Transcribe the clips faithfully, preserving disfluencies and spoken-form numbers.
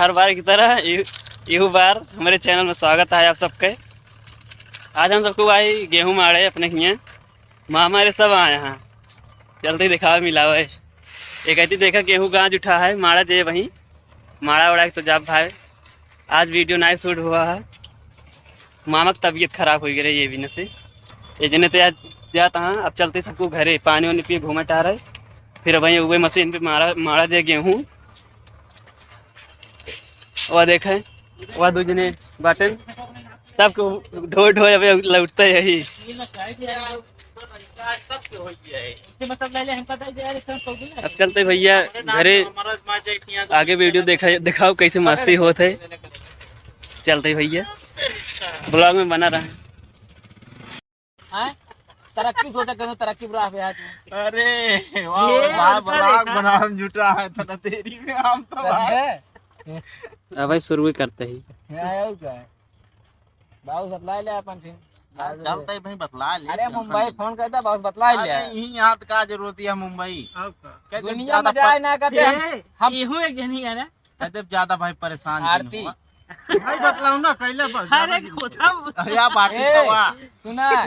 हर बार की तरह यू-, यू बार हमरे channel में स्वागत है आप सबके। आज हम सबको भाई गेहूँ माड़े अपने हियाँ, मामा रे सब आए हैं, चलते ही दिखावे मिलावे। एक ऐसी देखा गेहूँ गाँज उठा है, माड़ा जे वहीं, माड़ा उड़ा के तो जाब भाई। आज video नाई shoot हुआ है, मामा की तबीयत खराब हो गई रही ये भी न से, ये जने तो आज जाता हाँ। अब चलते सबको घरे, पानी वानी पिए, घूमे टहरे, फिर वहीं उगे मशीन पे मारा, मारा जे गेहूँ। वह देखे, वह दू जने बाटन, सबको ढो ढो अबे लौटते यही। अब चलते भैया घरे, आगे video देखा, दिखाओ कैसे मस्ती होत है। चलते भैया, vlog में बना रहे। हैं? तरक्की सोचा करो, तरक्की बुरा है यार। अरे, वाह, ये वाह, उनका vlog देखा। बनावे में जुटा है, तो तेरी में हम तो सच भाई। है? अब भाई शुरू ही करते ही। है, और क्या है? बाबू बतला ले अपन फिर। हाँ, चलते ही भाई बतला ले, अरे, tension मुंबई नहीं। फोन करता, बाबू बतला ले। अरे, यहीं यहाँ तो का जरूरत है मुंबई? अब का? कह दे दुनिया ज्यादा में जाए पर- ना कहते हम। ए, हम इहू एक जनी है ना? कह दे ज्यादा भाई परेशान जिन आरती। हुआ। भाई बतलाओ ना, कैले बस, अरे ज्यादा खोता। अरे आप आरती ए, दवा। सुना।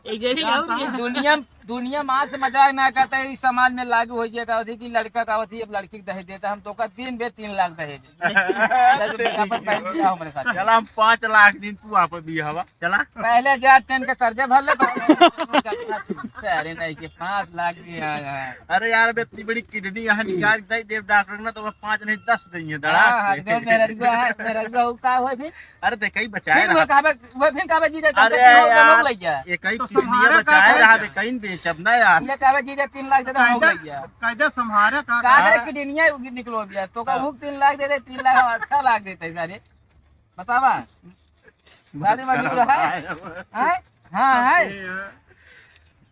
एक जनी और जानता है। दुनिया, दुनिया में आज से मजाक ना करता है, इस समाज में लागू हो जाए, कहत है कि लड़का कहत है, अब लड़की के दहेज देता, हम तो का दिन बे तीन लाख दहेज। चल, तू अपन बहन के हमारे साथ। चला, हम पाँच लाख दिन तू आप भी हवा, चला। पहले जा टेन के कर्जे भर ले, अरे नहीं के पाँच लाख भी आया है। अरे यार, अब इतनी बड़ी kidney यहाँ निकाल दे देव डॉक्टर ने, तो वह पाँच नहीं, दस देंगे, धड़ाक हाँ, हाँ, से। जो मेरा रुआ है, मेरा रुआ वो का हुआ फिर? अरे देख, कहीं बचाए फिर वो रहा। कहबे, वो फिर कहबे, "जीजा, अरे तुमको तीन लाख यार, लग गया।" ये कहीं तो kidney संभारे का बचाए करे रहा क्या? बे, कहीं बेचब ना यार। ये कहबे, "जीजा, तीन लाख दे दे, हम कायदा, लग गया।" कायदा संभारे का का करे? करे कि दुनिया निकलो गया, तो का हाँ। भूख तीन लाख दे दे, तीन लाख अच्छा लाग देते सारे। बतावा। दादी मौजूद है? हैं? हाँ, है।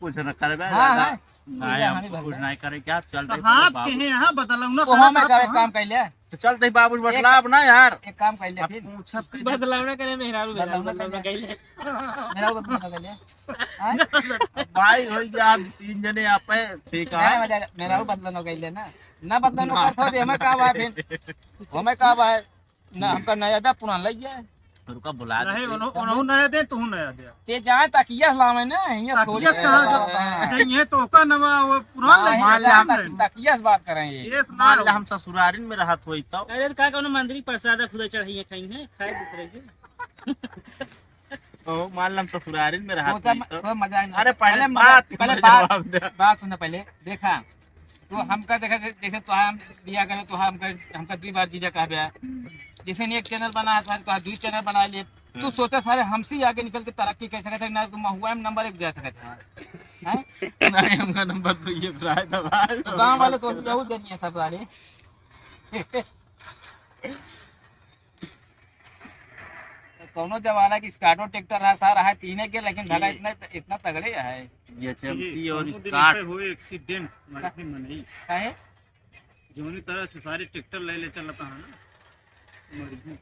कुछ न करबे हाँ, दादा। है। नहीं, हम कुछ नहीं करे क्या? चल तो रही हाथ बाबू। के हैं, हाँ, बदलौना तो करत हमें आप का एक हाँ। काम कर ले। तो चल दे बाबू, एक, बतला अब ना यार। एक काम कर ले अब फिर। पूछब के बदलौना करे मेहरारू, बदलौना मेहरारू, बदलौना कर ले। कर ले। मेहरारू बदलौना कर ले। हाँ? भाई हो गया, तीन जने आप पे, ठीक है। नहीं, मजा, मेहरारू बदलौना कर ले ना। ना बदलौना ना। करत हो, तो हमें का बा फिर? हमें का बा? ना, हमका नया दे, पुरान लइ जाए। रुका, बुला दे। नहीं, उन्हों-, उन्हों नया दे, तू नया दे। ते जाए तकिया लावे ना, हियाँ तकिया थोड़ी कहाँ है। जो, हाँ। ये तो का नवा, वो पुरान हाँ, लइ ये मान ले जाए हम तक-, तकिया से बात करें ये। ये मान ले हम ससुरारिन में रहत होई तो। अरे, तो का कौनो मंदिर प्रसाद खुदा चढ़ाइए खाई है, खाए दूसरे के। तो मान ले हम ससुरारिन में रहत सोचा होई म-, तो। सोचा मजा आई। अरे, पहले पहले मजा, बात, पहले पहले बात, जवाब दे। बात सुन पहले। देखा, तो हमका देखा, जैसे तोहार हम बियाह करे, तो हमका, हमका दुई बार जीजा कहबे है। जैसे नहीं एक channel बना है, तो दुई channel बना लिए। तू हाँ। सोचा सारे हमसे ही आगे निकल के तरक्की कर सकत है, ना तो महुआ में number एक जा सकत है। हैं? नहीं, हमका number तो ये रहा है, दबा है, तो गाँव वाले तो बहुत जनिए सब सारे। कौनो जमाना की Scorpio tractor रहा, सारा है तीने के, लेकिन भला ये इतना, इतना तगड़े है। ये चमकी और कौनो दिन Scorpio। ऐसे हुए accident, मर भी मनई। काहे? जौनी तरह से सारे tractor ले ले चलता है ना, मर भी।